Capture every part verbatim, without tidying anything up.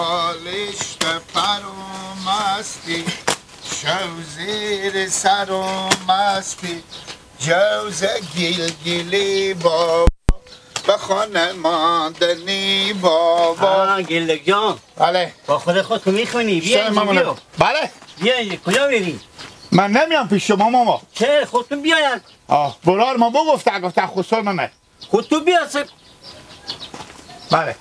بالشت پروم استی، شو زیر سروم استی، جوز گیلگیلی بابا، به خانه ماندنی بابا. آه، گیلک جان. بله. با خود خود تو می‌خونی؟ بیا شاید اینجا، ماما بیا. بله. بیا اینجا، کجا می‌ری؟ من نمیام پیش شما، ماما. چه؟ خود تو بیا یار. آه، برار ما بگفته، گفته خسر منه. خود تو بیا سر. بله.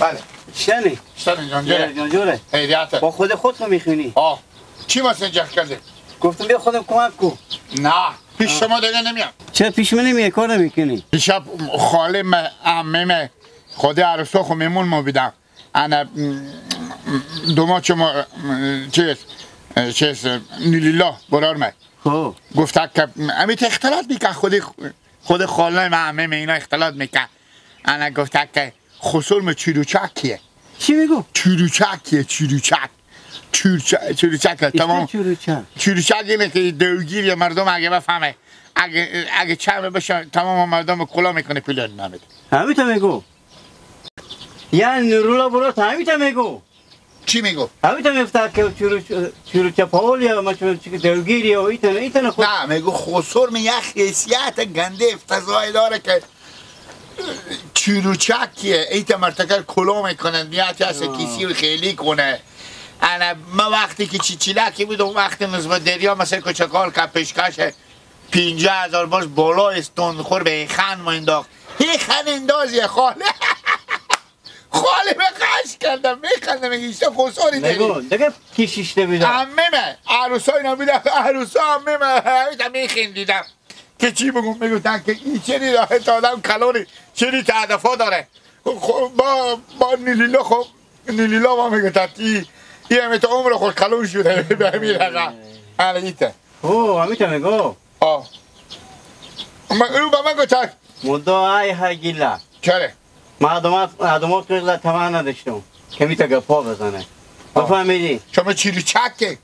بله. شنی؟ شنی جان جوره. جان جوره. خیریته. با خود خود تو می‌خونی؟ آه. چی واسه جه کرده؟ گفتم بیا خودم کمک کو. نه. پیش آه. شما دیگه نمیام. چرا پیش من نمیای؟ کار نمی‌کنی؟ دیشب خاله مه، عمه مه، خود عروسا خو میمون ما بیدم. انا، م، م، دوما چما، م، چیز، اه، چیز، نیلیلا برار مه. خب. گفته که امیت اختلاط می‌که، خودی، خود خاله مه، عمه مه اینا اختلاط می‌که. انا گفته که خسر مه چوروچکیه. چی می‌گو؟ چوروچکیه، چوروچک. چوروچ-، چوروچکه، ایسته تمام. چوروچک. چوروچک اینه که دوگیری مردم اگه بفهمه، اگه، اگه چرمه بشه، تمام مردم کلا می‌کنه، پول نمی‌ده. همیته می‌گو. یعنی نورولا برات همیته می‌گو. چی می‌گو؟ همیته می‌فته که چورو-، چوروچه پاول یا مثلاً چی که دوگیری یا ایتن، ایتن خود. نه، می‌گو خسر مه یک حیثیت گنده افتضاحی داره که چوروچکیه، ایتن مرتکل کلا می‌کنن، میاد یا سه آه. کیسی و خیلی کنه. انا ما وقتی که چی چیلکی بودم، وقتی نسبت دریا مثلاً کوچکال که پیشکش پنجاه هزار باز بالا استوند خور به خان ما انداخت. هی خان اندازی خاله. خاله به قش کردم، می‌خندم، میگه ایشته خساری داری. نگو، دیگه کی شیشته بیده؟ عمه مه، عروسا اینا بیده، عروسا عمه مه، همیتا می‌خندیدم. که چی بگم، می‌گفتن که این چری راه تا آدم کلانی، چری تا هدفا داره. خب، با، با نیلیلا، خب، نیلیلا ما می‌گفتن، ای، ای همه تا عمر خود کلان شده، به همین رقم. همیته. او، همیته می‌گو. آه. من، او به من گفت. مدعای های گیلک. چره؟ مردمات، مردمات قیقلت طمع نداشتم که می‌ته گپا بزنه. آه. بفهمیدی؟ شما چوروچکه؟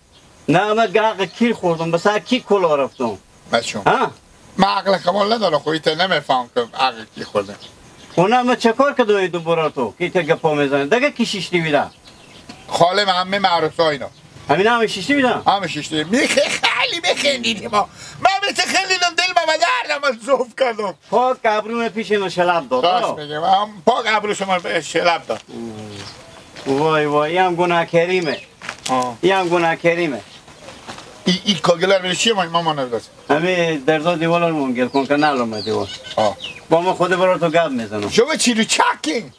نه، من گاق کیر خوردم، به سر کی کلا رفتم؟ بچون. ها؟ من عقل کمال ندارم، خو ایته نمی‌فهم که عقل کی خورده. خو نه، من چه کار کردم ای دو برا تو که ایته گپا می‌زنه؟ دگه کی شیشتی بیده؟ خاله مه، عمه مه، عروسا اینا. همینا همه شیشتی بیدن؟ همه شیشتی. می‌خ-، خیلی می‌خندیدیم ما. من مثل خندیدم، دل ما به درد آمد، زوف کردم. پاک ابرو مه پیش اینو شلپ داد، راست آه. می‌گم. هم پاک ابرو شما به شلپ داد. وای وای، این هم گناه کریمه. آه. این هم گناه کریمه. ای، ای کاگلر می‌ره چیه ما، ما، ما نمی‌دونم. همه درزا دیوال رو منگل کن که نلومه دیوال. آه. با ما خود برا تو گپ می‌زنم. شما چوروچکین؟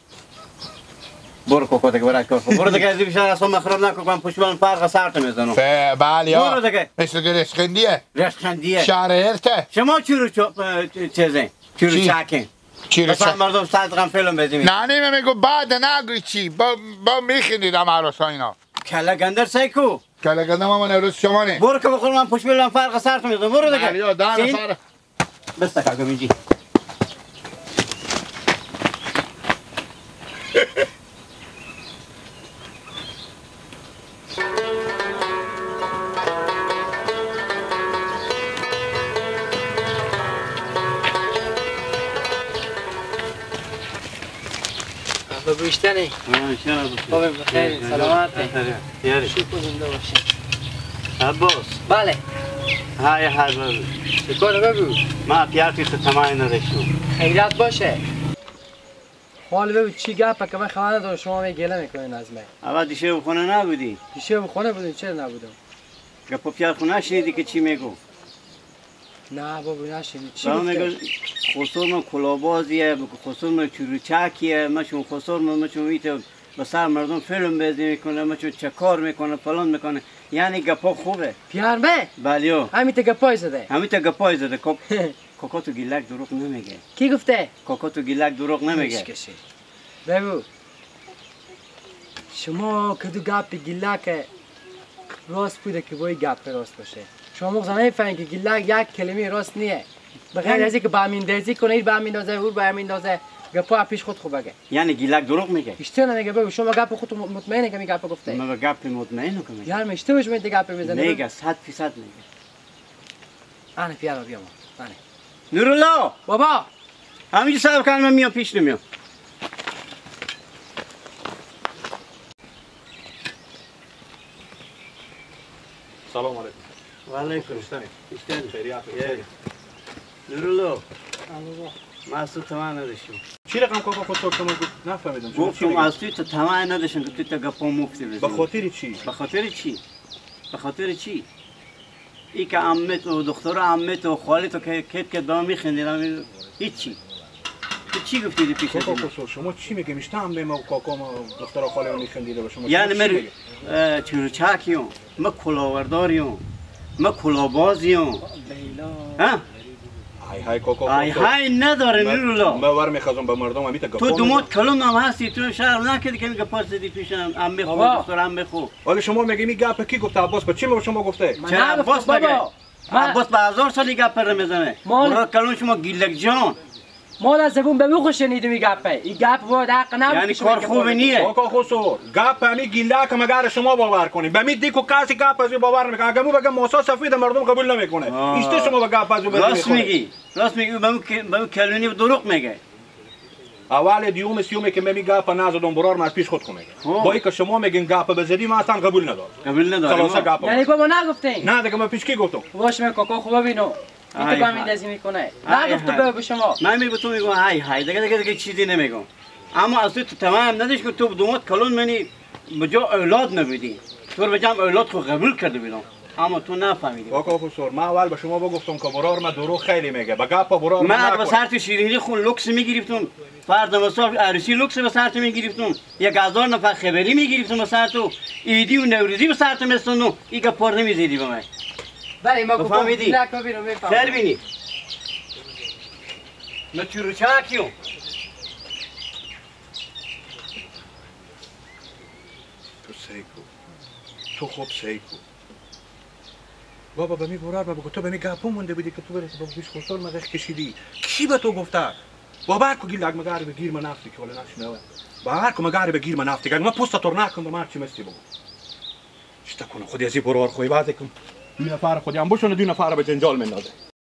برو کوکو دیگه، برای کار کن. برو دیگه، از این بیشتر اصلا مخرب نکن، من پشت من فرق سرت می‌زنم. ف-، بله، برو آه. دیگه. مثل که رشخندیه. رشخندیه. شهر هرته. شما چی رو چو-، اه، چ-، چیزه؟ چی رو چی؟ چکه؟ چی رو مثلا چک؟ مردم ساعت غم فیلم بزنید. نه، نه، من می‌گم بعد نگوی چی. با، با می‌خندید هم عروسا اینا. کله گندر سیکو. کله گندم هم عروس شما نه. برو که بخور من پشت من فرق سرت می‌زنم. برو دیگه. بله، یا ده سین. نفر. بس تکا گوینجی. بگوشتنی. آه، شرف. خوبی، بخیر، سلامتی. یاری. شکر، زنده باشی. عباس. بله. های، های، بله. چه کار بگو؟ ما پیار توی تو تمام نداشتم. خیرت باشه. حال بگو چی گپه که من خبر ندارم، شما می گله می‌کنین از من. اول دیشب خونه نبودی؟ دیشب خونه بودیم، چرا نبودم؟ گپ و پیار خو نشنیدی که چی میگو؟ نه بابا، نشنیدی. چی بابا گفته؟ میگه خسر من کلابازیه، بگو خسر من چوروچکیه، مچون خسر من، مچون ایت به سر مردم فیلم بازی می‌کنه، مچون چه کار می‌کنه، فلان می‌کنه. یعنی گپا خوبه. پیار به؟ بله. همیته گپای زده. همیته گپای زده. کاکا تو گیلک دروغ نمیگه. کی گفته؟ کاکا تو گیلک دروغ نمیگه. پیش کشی. بگو. شما کدو گپ گیلک راست بوده که بای گپ راست باشه. شما مغز نمی‌فهمین که گیلک یک کلمه راست نیه. به غیر یعنی از اینکه به همین اندازه کنه، ایر به همین اندازه، اور به همین اندازه، گپا پیش خود خوب بگه. یعنی گیلک دروغ میگه؟ اشته نمیگه، بگو شما گپ خود مطمئنه که می گپ گفته؟ من به گپ مطمئنم که میگه. یار، من اشته شما این گپ می‌زنه؟ میگه، صد فیصد میگه. انه پیاده بیا ما. بله. نورالله! بابا! همینجا صبر کن، من میام، پیش نمیام. سلام علیکم. و علیکم. خوش داشتنی. خوش داشتنی. خیریت، خوش داشتنی. نورالله. ما از تو تمام نداشتم. چی رقم کاکا خسرو شما گفت؟ نفهمیدم. شما چی گفتم می‌گید؟ از تو تا تمام نداشتم که تو تا گپا مفتی بزنی. به خاطر چی؟ به خاطر چی؟ به خاطر چی؟ ای که عمت و دختر عمت و خالت و که کت که دام می‌خندی، هیچی. تو چی گفتی دی پیش کاکا دینا؟ خسرو، شما چی می‌گی؟ میشته عمه ما و کاکا ما دختر خاله ما می‌خندیده به شما. شما یعنی چی مر-، می‌گی؟ اه، چوروچکیون، ما کلاورداریون، ما کلابازیون. ها؟ های های کاکا های خسرو. های نداره، من، نورالله. من ور می‌خوازم به مردم همیته تو گپا دوموت می‌زنم. کلون هم هستی، تو شهر نکردی که گپا زدی پیش هم، عمه خو، بابا. دختر عمه خو. ولی شما می‌گی می گپ کی گفته؟ عباس به چی ما به شما گفته؟ من چرا نگفتم عباس بابا. مگه؟ من عباس به هزار سالی گپ پر می‌زنه. ما برو کلون شما گیلک جان. ما لا زبون به بو خوش شنیدم این گپه. این گپ وارد حق نبود یعنی که شما کار گپ خوبی بزنید. نیه. کاکا خسرو، گپ همی گیلک مگر شما باور کنید. به می دیکو کسی گپ از این باور نمی‌کنه. اگه مو بگم ماسا سفید مردم قبول نمی‌کنه. آه. ایشته شما به گپ از این بدون راست می‌کنه. می‌گی. راست می‌گی. به اون که-، به اون کلونی دروغ می‌گه. اول دیوم سیومه که من می گپ نزدم برار من از پیش خود خونه. خب. با اینکه شما می‌گین گپ بزدی، من اصلاً قبول ندارم. قبول ندارم. خلاصه گپ یعنی بزدی. بابا نگفتین؟ نه دیگه، من پیش کی گفتم؟ باش، من کاکا خوبه بینو. این آی تو های. گامی دزی می‌کنه. آی نگفت های. به، به شما. من می‌گم تو می‌گم های های. دیگه، دیگه، دیگه چیزی نمی‌گم. اما از تو تمام نداشت که تو دومت کلون منی بجا اولاد نبودی. تو رو بجام اولاد خو قبول کرده بودم. اما تو نفهمیدی. کاکا خسرو، من اول به شما بگفتم که برار من دروغ خیلی میگه. به گپ برار من من به نکن. سر تو شیرینی خون لوکس می‌گرفتم. فرد مساف عروسی لوکس به سر تو می‌گرفتم. یک هزار نفر خبری می‌گرفتم به سر تو. عیدی و نوروزی به سر تو می‌ستوندم. این گپار نمی‌زدی به من. بله، ما گفتم بفهمیدی؟ گیلک رو بیرون می‌فهمم. خیر بینی. من چوروچکیوم. تو سیکو. تو خوب سیکو. بابا، به می برار بابا، تو به می گپو مونده بودی که تو برسی بابا بیست خسرو مغش کشیدی. کی به تو گفته؟ باور کو گیلک مگاری به گیر من نفتی که ولی نشنوه. باور کو مگاری به گیر من نفتی که من پوست تور نکن به من چی مستی بگو. چی تا کنم خودی از این برار خوی بازی کن. دو نفر خودی هم بشونه، دو نفر به جنجال مندازه.